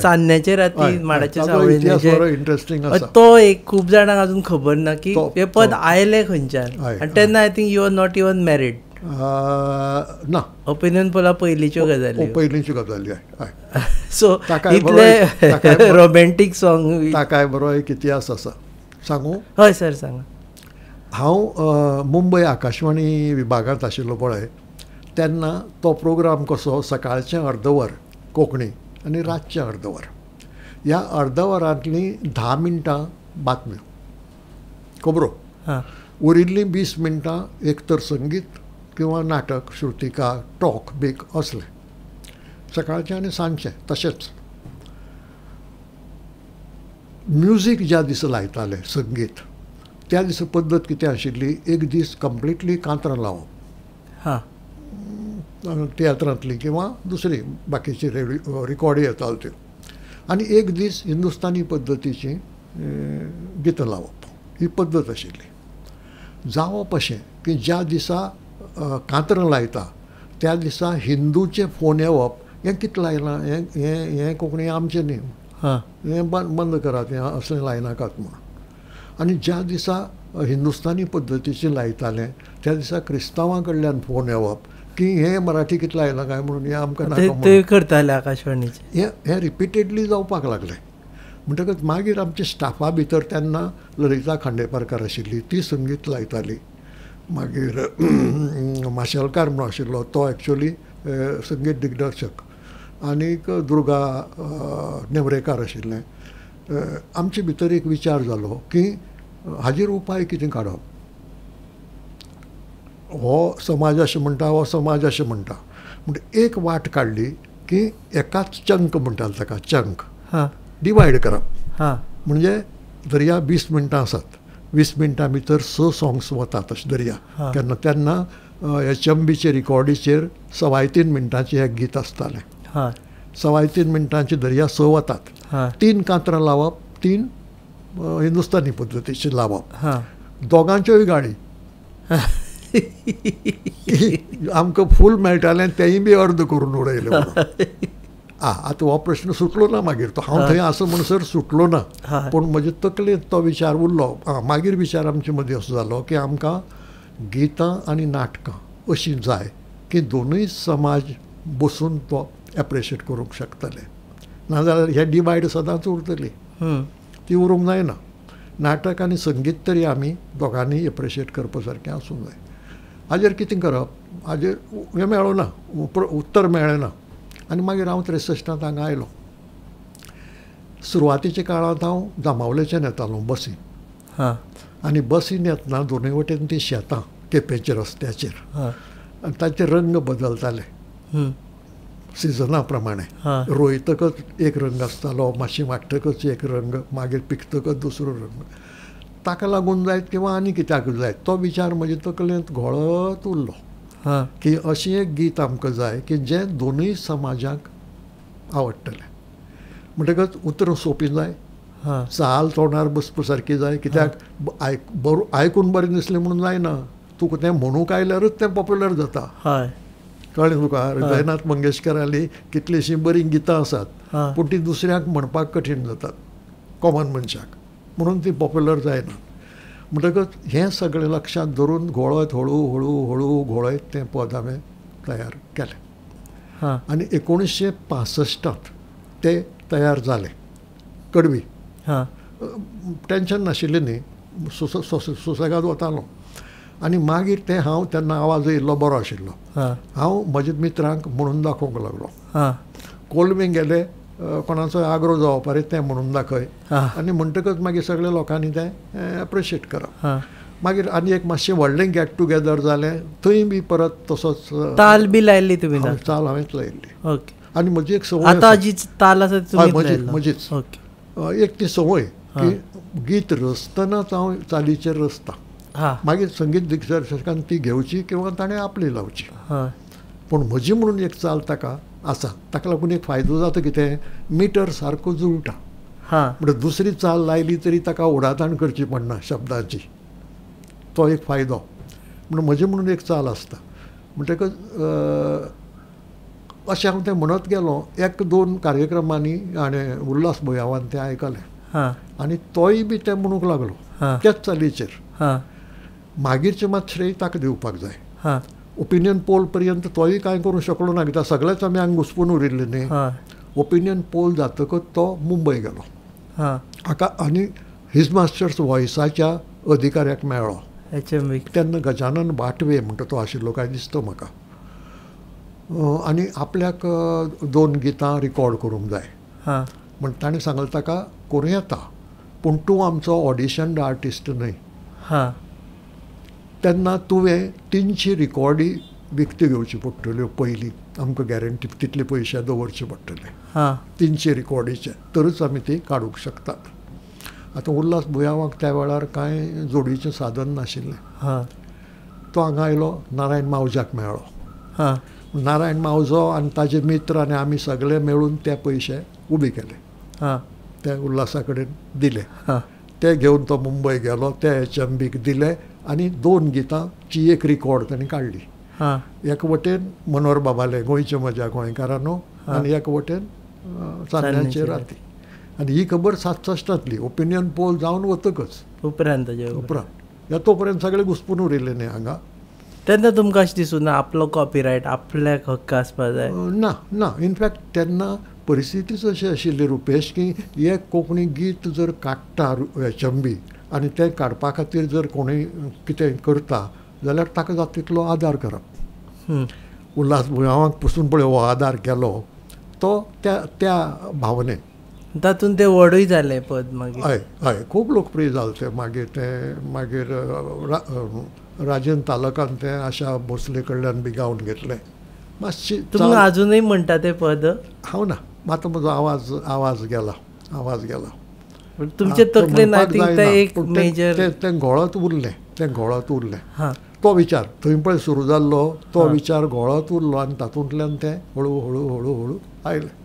चान्न्याचे राती माडाच्या सावळेन इंट्रस्टिंग आसा तो एक खूब जाणांक अजून खबर ना की हें पद आयलें खंयच्यान. आनी तेन्ना I think you are not even married. ना, ओपिनियन पोला पयलींच्यो गजाली, पयलींच्यो गजाली. सो इतले रोमॅन्टीक सॉंग ताकाय बरो एक इतिहास आसा. सांगू? हय सर सांगा. हांव मुंबय आकाशवाणी विभागांत आशिल्लो पळय तेन्ना तो प्रोग्राम कसो सकाळचें अर्दवर कोंकणी आनी रातचें अर्दवर, ह्या अर्दवरांतलीं 10 मिनटां बातम्यो खबरो, उरिल्लीं 20 मिनटां एक तर संगीत किंवा नाटक, श्रुतिका, टॉक बीक असलें सकाळचें आनी सांजचें. तशेंच म्युजीक ज्या दिसा लायताले संगीत त्या दिसा पद्दत कितें आशिल्ली, एक दीस कंप्लिटली कांतरां लावप तियात्रांतली किंवा दुसरी बाकीची रिकॉर्डी येताल्यो त्यो, आनी एक दीस हिंदुस्तानी पद्दतीची गितां लावप, ही पद्दत आशिल्ली. जावप अशें की ज्या दिसा कांतरां लायता त्या दिसा हिंदूचे फोन येवप, हें कितें लायलां, हें हें हें कोंकणी आमचें न्ही, हें बंद करात, हें असलें लायनाकात म्हणून. आनी ज्या दिसा हिंदुस्तानी पद्दतीचें लायतालें त्या दिसा क्रिस्तांवां कडल्यान फोन येवप की हें मराठी कितें लायलां काय म्हणून, हें आमकां नाका. ते करताले आकाशवाणीचें. हें हें रिपिटेडली जावपाक लागलें. म्हणटकच मागीर आमच्या स्टाफा भितर तेन्ना ललिता खांडेपारकार आशिल्ली, ती संगीत लायताली. मागीर माशेलकार म्हणून आशिल्लो तो एक्चुअली संगीत दिग्दर्शक, आनीक दुर्गा नेवरेकार आशिल्लें. आमचे भितर एक विचार जालो की हाजेर उपाय कितें काडप. हो समाज अशें म्हणटा, हो समाज अशें म्हणटा, म्हण एक वाट काडली की एकाच चंक म्हणटाले ताका, चंक डिवायड करप. म्हणजे दर्या 20 मिनटां आसात, 20 मिनटां भितर 6 सॉंग्स वतात अशें दर्या. केन्ना तेन्ना एचएमबीचे रिकॉर्डीचेर 3.25 मिनटांचें एक गीत आसतालें. 3.25 मिनटांची दर्या 6 वतात, 3 कांतरां लावप, 3 हिंदुस्तानी पद्दतीची लावप, दोगांच्योय गाळी. आमकां फूल मेळटालें तेंय बी अर्द करून उडयलें. आतां हो प्रश्न सुटलो ना मागीर तो, हांव थंय आसा म्हणसर सुटलो ना, पूण म्हजे तकलेंत तो विचार उरलो. मागीर विचार आमचे मदीं असो जालो की आमकां गितां आनी नाटकां अशीं जाय की दोनूय समाज बसून तो एप्रिशिएट करूंक शकतले, नाजाल्यार हे डिवायड सदांच उरतली, ती उरूंक जायना. नाटक आनी संगीत तरी आमी दोगांनी एप्रिशिएट करपा सारकें आसूंक जाय. हाजेर कितें करप, हाजेर हें मेळ्ळो ना, उत्तर मेळ्ळें ना. आनी मागीर हांव 63 हांगा आयलो. सुरवातीच्या काळांत हांव जांबावलेच्यान येतालो बसीन, आनी बसीन येतना दोनूय वटेन तीं शेतां केपेंच्या रस्त्याचेर, आनी ताचे रंग बदलताले सिजना प्रमाणे. रोयतकच एक रंग आसतालो, मातशी वाडटकच एक रंग, मागीर पिकतकच दुसरो रंग. ताका लागून जायत किंवा आनी कित्याक जायत तो विचार म्हजे तकलेंत घोळत उरलो की अशें एक गीत आमकां जाय की जें दोनूय समाजाक आवडटलें. म्हणटकच उतरां सोंपी जाय, चाल तोंडार बसपा सारकी जाय, कित्याक आयकून बरें दिसलें म्हणून जायना, तुका तें म्हणूंक आयल्यारच तें पॉप्युलर जाता. कळ्ळें तुका? हृदयनाथ मंगेशकराली कितलींशीं बरीं गितां आसात, पूण ती दुसऱ्यांक म्हणपाक कठीण जातात, कॉमन मनशाक, म्हणून ती पॉप्युलर जायना. म्हणटकच हें सगळें लक्षांत धरून घोळत हळू हळू हळू घोळयत तें पद हांवें तयार केलें. आनी 1965 तें तयार जालें. कडवी टेंशन नाशिल्लें न्ही, सुसेगाद वतालो. आनी मागीर तें हांव तेन्ना आवाज इल्लो बरो आशिल्लो, हांव म्हज्या मित्रांक म्हणून दाखोवंक लागलो. कोलमी गेले, कोणाचो आग्रो जावपा रे तें म्हणून दाखय, आनी म्हणटकच मागीर सगळ्या लोकांनी तें एप्रिशिएट करप. मागीर आनी एक मातशें व्हडलें गेट टुगेदर जालें, थंय बी परत तसोच ताल बी लायल्ली तुमी? चाल हांवेंच लायिल्ली. ओके. आनी म्हजी एक संवय आतां जी ताल आसा म्हजीच एक ती संवय की गीत रचतनाच हांव चालीचेर रचता, मागीर संगीत दिग्दर्शकान ती घेवची किंवा ताणें आपली लावची, पूण म्हजी म्हणून एक चाल ताका आसा. ताका लागून एक फायदो जाता कितें, मिटर सारको जुळटा, म्हणजे दुसरी चाल लायली तरी ताका ओडाताण करची पडना शब्दांची, तो एक फायदो. म्हणून म्हजी म्हणून एक चाल आसता. म्हणटकच अशें हांव तें म्हणत गेलो. एक दोन कार्यक्रमांनी आनी उल्हास बुयांवान तें आयकलें आनी तोय बी तें म्हणूंक लागलो त्याच चालीचेर. मागीरचें मात श्रेय ताका दिवपाक जाय. ओपिनियन पोल पर्यंत तोय कांय करूंक शकलो ना, कित्याक सगळेच आमी हांगा घुसपून उरिल्ले न्ही. ओपिनियन पोल जातकच तो मुंबय गेलो हाका आनी his masters वॉयसाच्या अधिकाऱ्याक मेळ्ळो. तेन्ना गजानन बाटवे म्हणटा तो आशिल्लो काय दिसता म्हाका, आनी आपल्याक 2 गितां रिकॉर्ड करूंक जाय म्हण ताणें सांगलें ताका करूं येता, पूण तूं आमचो ऑडिशन आर्टिस्ट न्हय. तेन्ना तुवें 300 रिकॉर्डी विकत्यो घेवच्यो पडटल्यो पयलीं, आमकां गॅरंटी तितले पयशे दवरचे पडटले 300 रिकॉर्डीचे, तरच आमी ती काडूंक शकतात. आतां उल्हास बुयांवाक त्या वेळार कांय जोडीचें साधन नाशिल्लें. तो हांगा आयलो, नारायण मावज्याक मेळ्ळो. नारायण मावजो आनी ताजे मित्र आनी आमी सगळे मेळून ते पयशे उबे केले, ते उल्हासा कडेन दिले. ते घेवन तो मुंबय गेलो, ते एच.एम.बीक दिले आनी 2 गितांची एक रिकॉर्ड ताणें काडली. एक वटेन मनोहर बाबालें गोंयचे म्हज्या गोंयकारांनो आनी एक वटेन चान्न्याचे राती. आनी ही खबर 67तांतली, ओपिनियन पोल जावन वतकच उपरांत ह्या तो पर्यंत सगळे घुसपून उरिल्ले न्ही हांगा. तेन्ना तुमकां अशें दिसूं ना आपलो कॉपीरायट आपल्याक हक्क आसपा जाय? ना ना, इनफॅक्ट तेन्ना परिस्थितीच अशी आशिल्ली रुपेश की एक कोंकणी गीत जर काडटा एच.एम.बी आनी तें काडपा खातीर जर कोणूय कितें करता जाल्यार ताका जाता तितलो आदार करप. उल्हास बुयांवाक पसून पळय हो आदार केलो तो त्या त्या भावनेन. तातूंत तें व्हडूय जालें पद मागीर. हय हय, खूब लोकप्रिय जालें तें. मागीर तें मागीर राजन तालकान तें आशा भोसले कडल्यान बी गावन घेतलें. मातशी तुमकां आजुनूय म्हणटा तें पद? हांव ना, आतां म्हजो आवाज गेला, आवाज गेला. तुमचे तकलेन I think तें एक मेजर तें घोळत उरलें, तें घोळत उरलें. तो विचार थंय पळय सुरू जाल्लो तो विचार घोळत उरलो आनी तातूंतल्यान तें हळू हळू हळू हळू आयलें.